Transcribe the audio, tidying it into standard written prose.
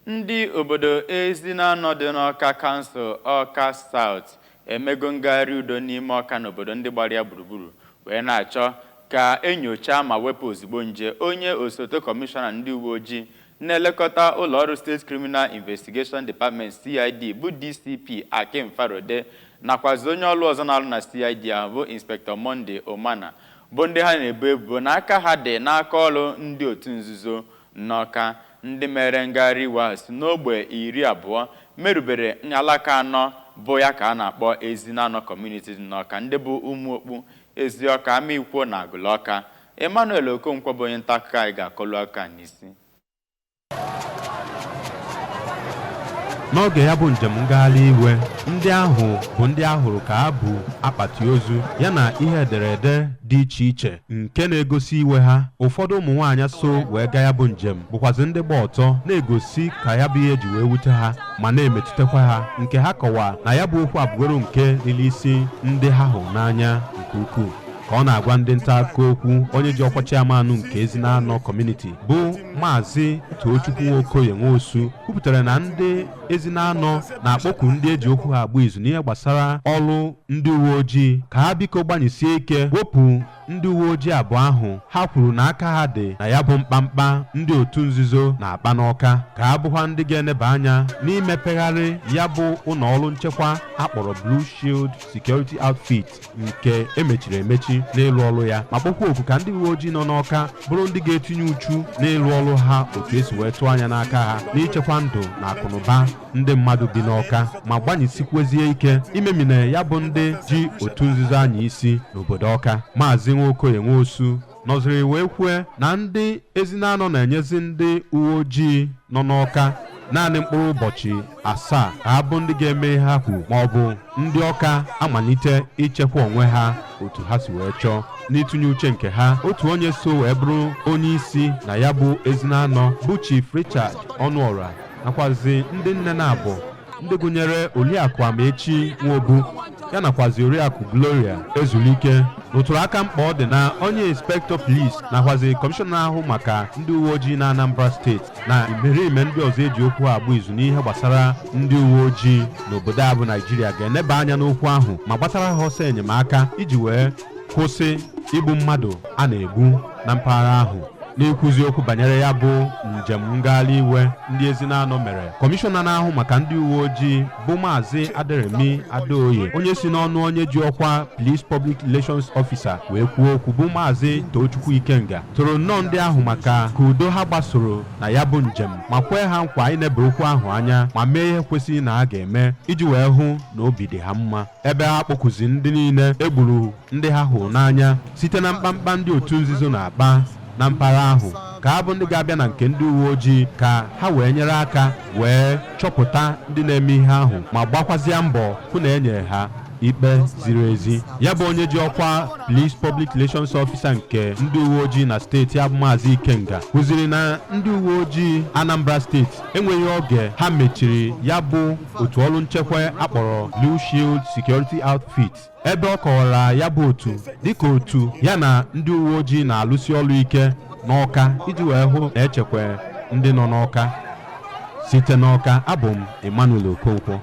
Ndị obodo Ezinanọ dị n'Ọka Kansụl Ọka South emego ngagharị udo n'ime Ọka na obodo ndị gbara ya gburugburu wee na-achọ ka enyocha ma wepụ ozugbo nje onye osote kọmishọna ndị uwe ojii na-elekọta ụlọọrụ State Criminal Investigation Department, CID, bụ DCP Akin Farode, nakwazi onye ọrụ ọzọ na-arụ na CID ahụ bụ Inspector Monday Omana, bụ ndị ha na-ebo ebubo na aka ha dị n'aka ọrụ ndị otu nzuzo n'Ọka. Ndị mere ngagharị iwe ahụ si n'ogbe 20 merubere alaka anọ, bụ ya ka a na-akpọ Ezinanọ Community dị n'Ọka, ndị bụ Ụmụokpu, Eziọka, Amikwo na Agụlọka. Emmanuel Okonkwo bụ onye nta akụkọ anyị ga-akọlu aka n'isi. N'oge ya bụ njem ngagharị iwe, ndị ahụ bụ ndị a hụrụ ka ha bu akpati ozu ya na ihe ederede dị iche iche nke na-egosi iwe ha. Ụfọdụ ụmụ nwaanyị so wee gaa ya bụ njem bụkwazị ndị gba ọtọ na-egosi ka ya bụ ihe ji wee wute ha ma na-emetụtakwa ha, nke ha kọwaa na ya bụ okwu abụgoro nke riri isi ndị ha hụrụ n'anya nke ukwuu. Ka ọ na-agwa ndị nta akụkọ okwu, onye ji ọkwa chairman nke Ezinanọ Community bụ Maazị Tochukwu Nwokoye Nwosu kwupụtara na ndị Ezinanọ na-akpọku ndị eji okwu ha agba izu n'ihe gbasara ọrụ ndị uwe ojii ka ha biko gbanyisie ike wepụ ndị uwe ojii abụọ ahụ ha kwuru na aka ha dị na ya bụ mkpamkpa ndị otu nzuzo na-akpa n'Ọka, ka ha bụkwa ndị ga-eneba anya n'imepegharị ya bụ ụlọ ọrụ nchekwa akpọrọ Blue Shield Security Outfit nke emechiri emechi n'ịrụ ọrụ ya, ma kpọkwa oku ka ndị uwe ojii nọ n'Ọka bụrụ ndị ga-etinye uchu n'ịrụ ọrụ ha otu esi wee tụọ anya n'aka ha n'ichekwa ndụ na akụnụba ndị mmadụ bi n'Ọka, ma gbanyesikwuzie ike imemina ya bụ ndị ji otu nzuzo anya isi n'obodo Ọka. Maazị Nwokoye Nwosu nọziri wee kwue na ndị Ezinanọ na-enyezi ndị uwe ojii nọ n'Ọka naanị mkpụrụ ụbọchị 7 ka ha bụ ndị ga-eme ihe ha kwuru, ma ọ bụ ndị Ọka amalite ichekwa onwe ha otu ha si wee chọọ. N'ịtụnye uche nke ha, otu onye so wee bụrụ onye isi na ya bụ Ezinanọ bụ Chief Richard Ọnụọra, nakwazi ndị nne na abụ ndị gụnyere Oriakụ Amaechi Nwobu ya nakwazi Oriakụ Gloria Ezulike, rụtụrụ aka mkpa ọ dị na onye inspector police nakwazi kọmishọna na-ahụ maka ndị uwe ojii na Anambra Steeti na imerime ndị ọzọ eji okwu agba izu n'ihe gbasara ndị uwe ojii n'obodo a bụ Naijiria ga-eneba anya n'okwu ahụ ma gbatara ha ọsọ enyemaka iji wee kwụsị igbu mmadụ a na-egbu na mpaghara ahụ. N'ikwuzi okwu banyere ya bụ njem ngagharị iwe ndị Ezinanọ mere, kọmishọna na-ahụ maka ndị uwe ojii bụ Maazị Aderemi Adeoye, onye si n'ọnụ onye ji ọkwa Police Public Relations Officer wee kwuo okwu bụ Maazị Tochukwu Ikenga, toro nnọọ ndị ahụ maka ka udo ha gbasoro na ya bụ njem, ma kwee ha nkwa ineba okwu ahụ anya ma mee ihe kwesịrị na ha ga-eme iji wee hụ na obi dị ha mma, ebe ha kpọkụzi ndị niile egburu ndị ha hụrụ n'anya site na mkpamkpa ndị otu nzuzo na-akpa na mpaghara ahụ ka ha bụ ndị ga-abịa na nke ndị uwe ojii ka ha wee nyere aka wee chọpụta ndị na-eme ihe ahụ ma gbakwazịa mbọ hụ na e nyere ha ikpe ziri ezi. Ya bụ onye ji ọkwa Police Public Relations Officer nke ndị uwe ojii na steeti abụ Maazị Ikenga kụziri na ndị uwe ojii Anambra Steeti enweghị oge ha mechiri ya bụ otu ọrụ nchekwa akpọrọ Blue Shield Security Outfit, ebe ọ kọwara ya bụ otu dịka otu ya na ndị uwe ojii na-alụsi ọrụ ike n'Ọka iji wee hụ na echekwa ndị nọ n'Ọka. Site n'Ọka, abụ m Emmanuel Okonkwo.